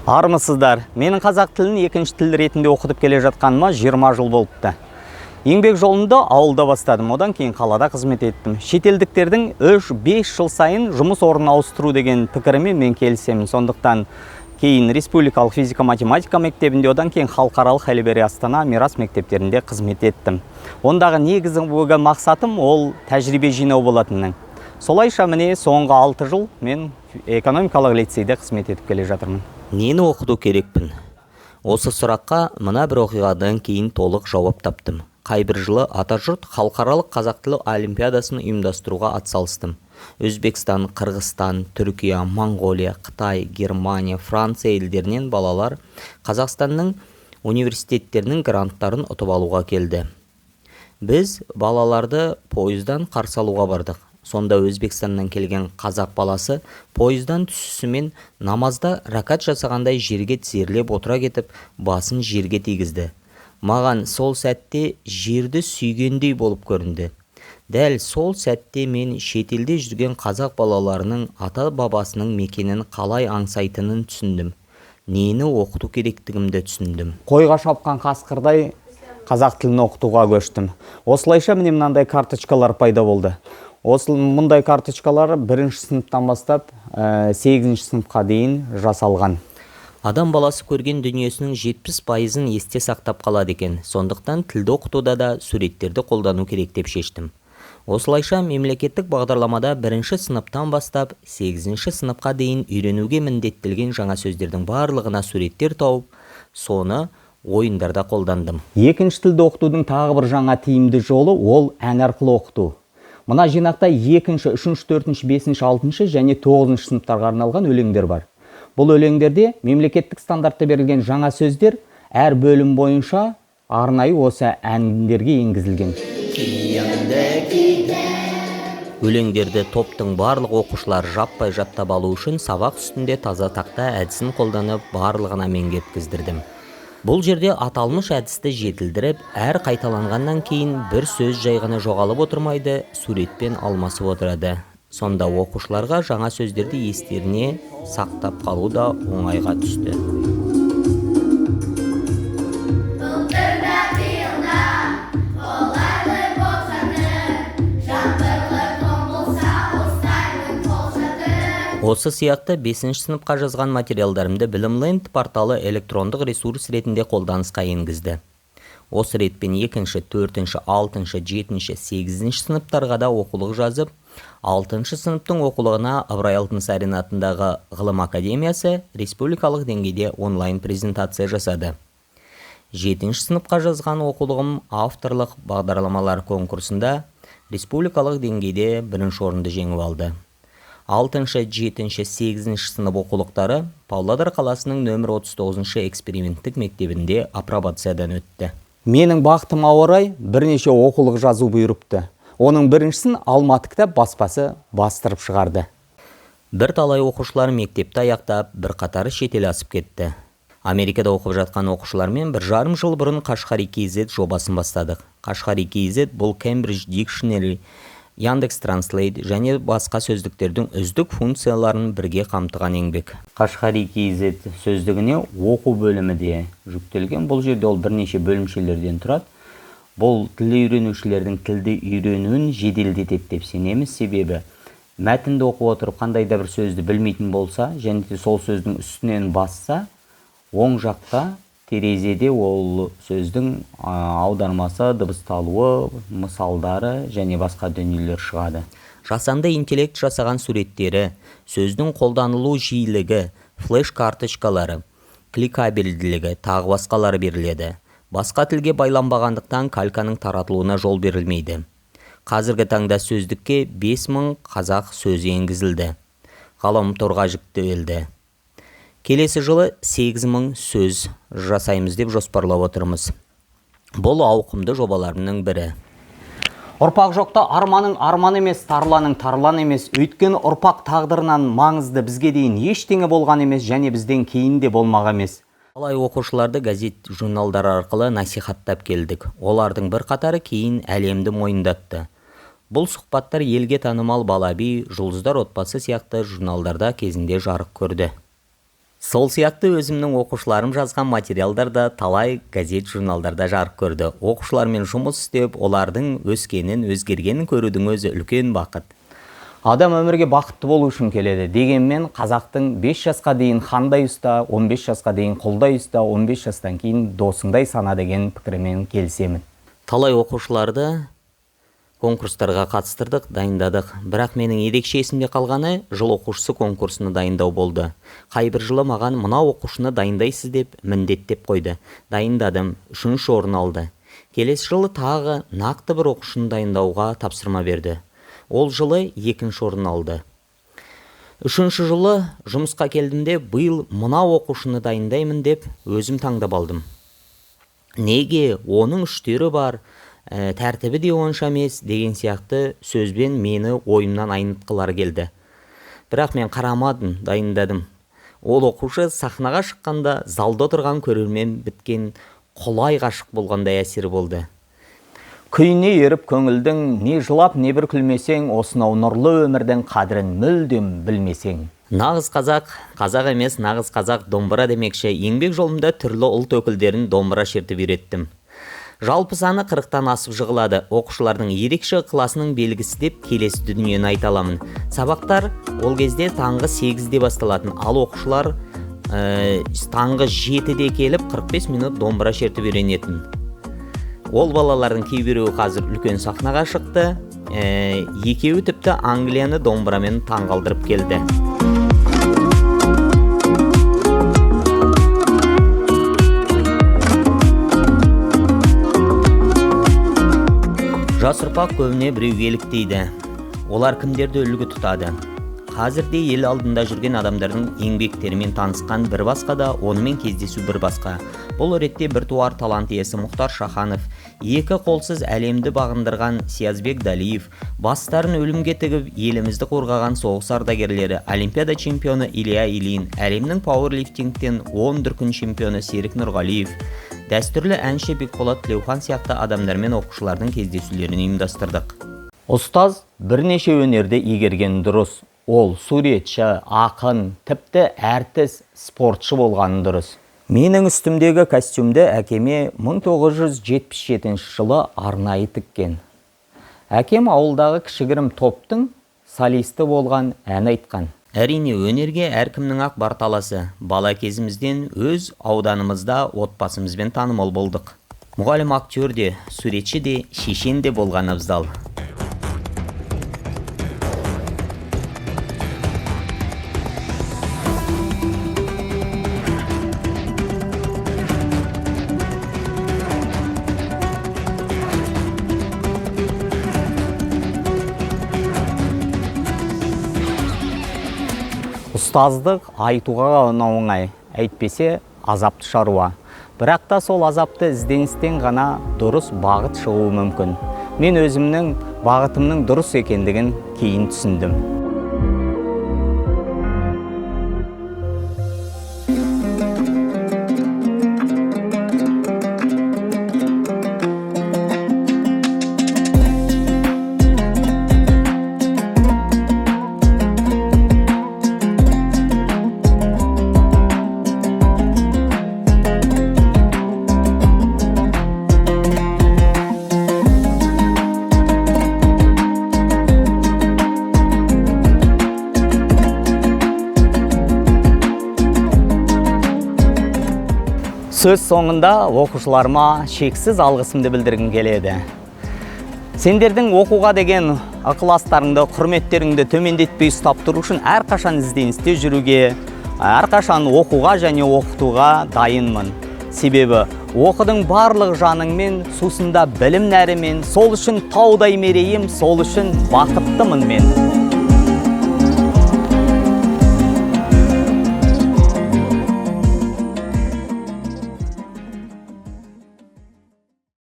Армысыздар! Менің қазақ тілін екінші тіл ретінде оқытып келе жатқаныма 20 жыл болыпты. Еңбек жолымды ауылда бастадым, одан кейін қалада қызмет еттім. Шетелдіктердің 3-5 жыл сайын жұмыс орнын ауыстыру деген пікірімен мен келісемін. Сондықтан кейін республикалық физика-математика мектебінде, одан кейін халықаралық Хәлибери Астана Мирас мектептерінде қызмет еттім. Ондағы негізгі мақсатым ол тәжірибе жинау болатынның. Солайша, міне, соңғы 6 жыл мен экономикалық лицейде қызмет етіп келе жатырмын. Нені оқыту керекпін? Осы сұраққа мына бір оқиғадан кейін толық жауап таптым. Қайбір жылы Атажұрт халықаралық қазақ тілі олимпиадасын ұйымдастыруға атсалыстым. Өзбекстан, Қырғызстан, Түркия, Моңғолия, Қытай, Германия, Франция елдерінен балалар Қазақстанның университеттерінің гранттарын ұтып алуға келді. Біз балаларды пойыздан қарсы алуға бардық. Сонда Өзбекстаннан келген қазақ баласы пойыздан түсісімен намазда ракат жасағандай жерге тізерлеп отыра кетіп, басын жерге тигізді. Маған сол сәтте жерді сүйгендей болып көрінді. Дәл сол сәтте мен шетелде жүрген қазақ балаларының ата-бабасының мекенін қалай аңсайтынын түсіндім. Нені оқыту керектігімді түсіндім. Қойға шапқан қасқырдай қазақ тілін оқытуға көштім. Осылайша, міне, мынандай карточкалар пайда болды. Осы мұндай карточкалар бірінші сыныптан бастап сегізінші сыныпқа дейін жасалған. Адам баласы көрген дүниесінің 70%-ын есте сақтап қалады екен. Сондықтан тілді оқытуда да суреттерді қолдану керек деп шештім. Осылайша, мемлекеттік бағдарламада бірінші сыныптан бастап сегізінші сыныпқа дейін үйренуге міндеттелген жаңа сөздердің барлығына суреттер тауып, соны ойындарда қолдандым. Екінші тілді оқытудың тағы бір жаңа тиімді жолы ол ән арқылы оқыту. Мына жинақта екінші, үшінші, төртінші, бесінші, алтыншы және тоғызыншы сыныптарға арналған өлеңдер бар. Бұл өлеңдерде мемлекеттік стандартта берілген жаңа сөздер әр бөлім бойынша арнайы осы әндерге енгізілген. Өлеңдерді топтың барлық оқушылары жаппай жаттап алу үшін сабақ үстінде таза тақта әдісін қолданып, барлығына меңгерткіздірдім. Бұл жерде аталмыш әдісті жетілдіріп, әр қайталанғаннан кейін бір сөз жай ғана жоғалып отырмайды, суретпен алмасып отырады. Сонда оқушыларға жаңа сөздерді естеріне сақтап қалу да оңайға түсті. Былтыр да, биыл да қолайлы боп жатыр. Жаңбырлы күн болса, ұстаймын қолшатыр. Осы сияқты бесінші сыныпқа жазған материалдарымды Білімленд порталы электрондық ресурс ретінде қолданысқа енгізді. Осы ретпен екінші, төртінші, алтыншы, жетінші, сегізінші сыныптарға да оқулық жазып, алтыншы сыныптың оқулығына Ыбырай Алтынсарин атындағы Ғылым академиясы республикалық деңгейде онлайн презентация жасады. Жетінші сыныпқа жазған оқулығым авторлық бағдарламалар конкурсында республикалық деңгейде бірінші орынды жеңіп алды. Алтыншы, жетінші, сегізінші сынып оқулықтары Павлодар қаласының нөмір 39 эксперименттік мектебінде апробациядан өтті. Менің бақытыма орай, бірнеше оқулық жазу бұйырыпты. Оның біріншісін Алматы кітап баспасы бастырып шығарды. Бірталай оқушылар мектепті аяқтап, бірқатары шетел асып кетті. Америкада оқып жатқан оқушылармен 1,5 жыл бұрын Қашқари KZ жобасын бастадық. Қашқари KZ бұл Cambridge Dictionary, Яндекс Translate және басқа сөздіктердің үздік функцияларын бірге қамтыған еңбек. Қашқари KZ сөздігіне оқу бөлімі де жүктелген. Бұл жерде ол бірнеше бөлімшелерден тұрады. Бұл тіл үйренушілердің тілді үйренуін жеделдетеді деп сенеміз. Себебі мәтінді оқып отырып, қандай да бір сөзді білмейтін болса және де сол сөздің үстінен басса, оң жақта терезеде ол сөздің аудармасы, дыбысталуы, мысалдары және басқа дүниелер шығады. Жасанды интеллект жасаған суреттері, сөздің қолданылу жиілігі, флеш карточкалары, кликабелділігі, тағы басқалары беріледі. Басқа тілге байланбағандықтан, кальканың таратылуына жол берілмейді. Қазіргі таңда сөздікке 5000 қазақ сөзі енгізілді. Ғаламторға жүктелді. Келесі жылы 8000 сөз жасаймыз деп жоспарлап отырмыз. Бұл ауқымды жобаларымның бірі. Ұрпақ жоқта арманың арман емес, тарланың тарлан емес. Өйткені ұрпақ тағдырынан маңызды бізге дейін ештеңе болған емес және бізден кейін де болмақ емес. Талай оқушыларды газет, журналдар арқылы насихаттап келдік. Олардың бірқатары кейін әлемді мойындатты. Бұл сұхбаттар елге танымал Балаби, Жұлдыздар отбасы сияқты журналдарда кезінде жарық көрді. Сол сияқты өзімнің оқушыларым жазған материалдар да талай газет, журналдарда жарық көрді. Оқушылармен жұмыс істеп, олардың өскенін, өзгергенін көрудің өзі үлкен бақыт. Адам өмірге бақытты болу үшін келеді. Дегенмен қазақтың 5 жасқа дейін хандай ұста, 15 жасқа дейін құлдай ұста, 15 жастан кейін досыңдай сана деген пікірмен келісемін. Талай оқушыларды конкурстарға қатыстырдық, дайындадық. Бірақ менің ерекше есімде қалғаны жыл оқушысы конкурсына дайындау болды. Қайбір жылы маған мына оқушыны дайындайсыз деп міндеттеп қойды. Дайындадым, 3-ші орын алды. Келесі жылы тағы нақты бір оқушыны дайындауға тапсырма берді. Ол жылы 2-ші орын алды. 3-ші жылы жұмысқа келдім де, биыл мына оқушыны дайындаймын деп өзім таңдап алдым. Неге? Оның үштері бар, тәртібі де онша емес деген сияқты сөзбен мені ойымнан айнытқылары келді. Бірақ мен қарамадым, дайындадым. Ол оқушы сахнаға шыққанда залда отырған көрермен біткен құлай ғашық болғандай әсер болды. Күйіне еріп көңілдің, не жылап, не бір күлмесең, осынау нұрлы өмірдің қадірін мүлдем білмесең. Нағыз қазақ, қазақ емес, нағыз қазақ домбыра демекші, еңбек жолымда түрлі ұлт өкілдерін домбыра шертіп үйреттім. Жалпы саны 40-тан асып жығылады. Оқушылардың ерекше ықыласының белгісі деп келесі дүниені айта аламын. Сабақтар ол кезде таңғы 8-де басталатын, ал оқушылар таңғы 7-де келіп 45 минут домбыра шертіп үйренетін. Ол балалардың кейбіреуі қазір үлкен сахнаға шықты, екеуі тіпті Англияны домбырамен таңғалдырып келді. Жас ұрпақ көбіне біреуге еліктейді. Олар кімдерді үлгі тұтады? Қазірде ел алдында жүрген адамдардың еңбектерімен танысқан бір басқа да, онымен кездесу бір басқа. Бұл ретте біртуар талант иесі Мұхтар Шаханов, екі қолсыз әлемді бағындырған Сиязбек Далиев, бастарын өлімге тігіп елімізді қорғаған соғыс ардагерлері, Олимпиада чемпионы Илья Ильин, әлемнің пауэрлифтингтен 10 дүркін чемпионы Серік Нұрғалиев, дәстүрлі әнші Бекболат Тілеухан сияқты адамдармен оқушылардың кездесулерін ұйымдастырдық. Ұстаз бірнеше өнерді игерген дұрыс. Ол суретші, ақын, тіпті әртіс, спортшы болғаны дұрыс. Менің үстімдегі костюмді әкеме 1977 жылы арнайы тіккен. Әкем ауылдағы кішігірім топтың солисті болған, ән айтқан. Әрине, өнерге әркімнің ақ бар таласы. Бала кезімізден өз ауданымызда отбасымызбен танымал болдық. Мұғалім актер де, суретші де, шешен де болған абзал. Ұстаздық айтуға ғана оңай, әйтпесе азапты шаруа. Бірақ та сол азапты ізденістен ғана дұрыс бағыт шығуы мүмкін. Мен өзімнің бағытымның дұрыс екендігін кейін түсіндім. Сөз соңында оқушыларыма шексіз алғысымды білдіргім келеді. Сендердің оқуға деген ықыластарыңды, құрметтеріңді төмендетпей ұстап тұру үшін әрқашан ізденісте жүруге, әрқашан оқуға және оқытуға дайынмын. Себебі оқудың барлық жаныңмен, сусында білім нәрімен, сол үшін таудай мерейім, сол үшін бақыттымын мен.